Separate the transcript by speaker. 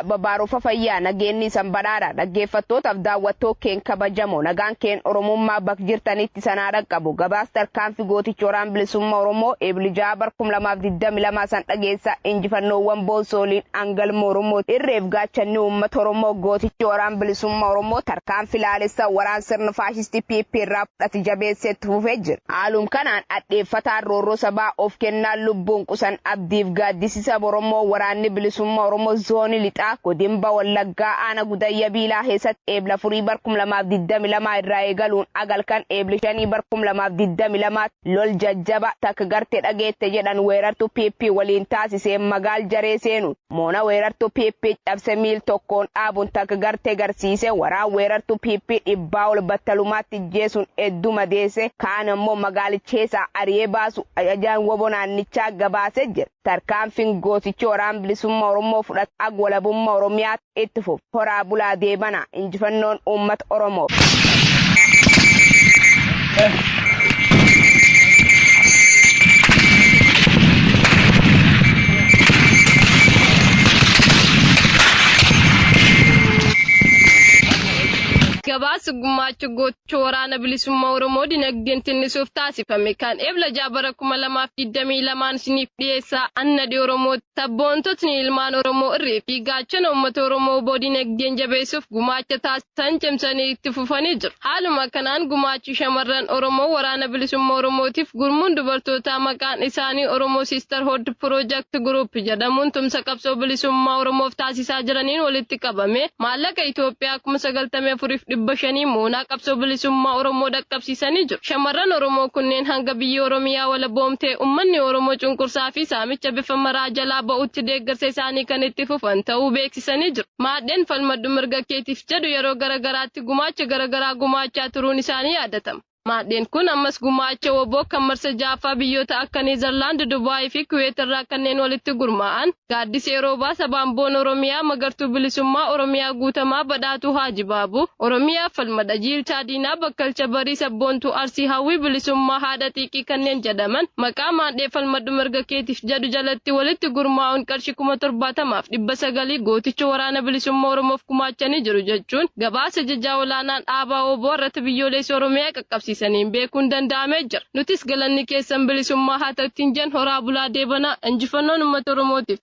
Speaker 1: Babaaroofa fayyaa nageenni isan badhaadha. Dhaggeeffattootaaf daawwattoo keen kabajamoo nagaan keen Oromummaa bak jirtanitti sanaa dhaqqabu. Gabaas tarkaanfii gootichi waraan bilisummaa Oromoo Eebli 6 bar 2022 san dhageessa injifannoowwan boonsooliin angalma Oromoo irreef gaachanni uummata Oromoo gootichi waraan bilisummaa Oromoo tarkaanfii laalessa waraan sirna faashistii PP irraa fudhate jabeessee itti fufee jira. Haalum kanaan hadheeffataan roorroo sabaa of kennaan lubbuun qusan abdiif gaaddisisa Oromoo waraanni bilisummaa Oromoo zoonii lixaa godinba Wallaggaa aana Gudayya Biilaa keessatti eebla furii bar 2022 irraa eegaluun agalkan eebli 5 bar 2022 lol jajjaba takka garte dhageette jedhan weerartuu PP waliin taasisee magaal jaree seenu moona weerartuu PP cabse miil tokkoon dhaabuun takka garte garsiise waraan weerartuu PP dhibbaa ol battalumaatti jeesuun hedduu madeesse kaan ammoo magaalicheessaa ari'ee baasu ajajaan wobo naannichaa gabaasee jira. Tarkaanfiin gootichi waraan bilisummaa Oromoo fudhate ag walabummaa Oromiyaa itti fufu. Horaa bulaa deebana injifannoon uummata Oromoo.
Speaker 2: Gabaasa gumaacha gocha waraana bilisummaa Oromoo dinagdeen tinnisuuf taasifame kan Ebla 6 bara 2022 isiniif dhiyeessaa Annadi Oromoo sabboontotni ilmaan Oromoo irree fi gaachana uummata Oromoo obbo dinagdeen jabeessuuf gumaacha taasisan cimsanii itti fufanii jiru. Haaluma kanaan gumaachi shamarran Oromoo waraana bilisummaa Oromootiif gurmuun dubartootaa maqaan isaanii Oromoo Sisterhood Project Group jedhamuun tumsa qabsoo bilisummaa Oromoof taasisaa jiraniin walitti qabame maallaqa Itoophiyaa 94,500 moonaa qabsoo bilisummaa Oromoo dhaqqabsiisanii jiru. Shamarran Oromoo kunneen hanga biyyi Oromiyaa walaboomtee uummanni Oromoo cunqursaa fi saamicha bifa maraa jalaa ba'utti deeggarsa isaanii kan itti fufan ta'uu beeksisanii jiru. Maadheen falmadhu mirga keetiif jedhu yeroo garagaraatti gumaacha garagaraa gumaachaa turuun isaanii yaadatama. Maadheen kun ammas gumaacha woboo kan marsa ja'affaa biyyoota akka Neezerlaand, Dubaayii fi Kuweet irraa kanneen walitti gurmaa'an Gaaddisee Roobaa Sabaanboon Oromiyaa Magartuu Bilisummaa Oromiyaa Guutamaa Badhaatuu Haaji Baabuu Oromiyaa Falmadha Jiilchaa Diinaa Bakkalcha Barii Sabboontuu Arsii Hawwii Bilisummaa Haadha Xiiqii kanneen jedhaman maqaa maadhee falmadhu mirga keetiif jedhu jalatti walitti gurmaa'uun qarshii 70,900 gooticha waraana bilisummaa Oromoof gumaachanii jiru jechuun gabaasa jajaa olaanaan dhaabaa oboo irratti biyyoolessa Oromiyaa qaqqabsiisaniin beekuun danda'amee jira. Nutis galanni keessan bilisummaa haa ta'u ittiin jen horaa bulaa deebanaa injifannoon uummata Oromootiif.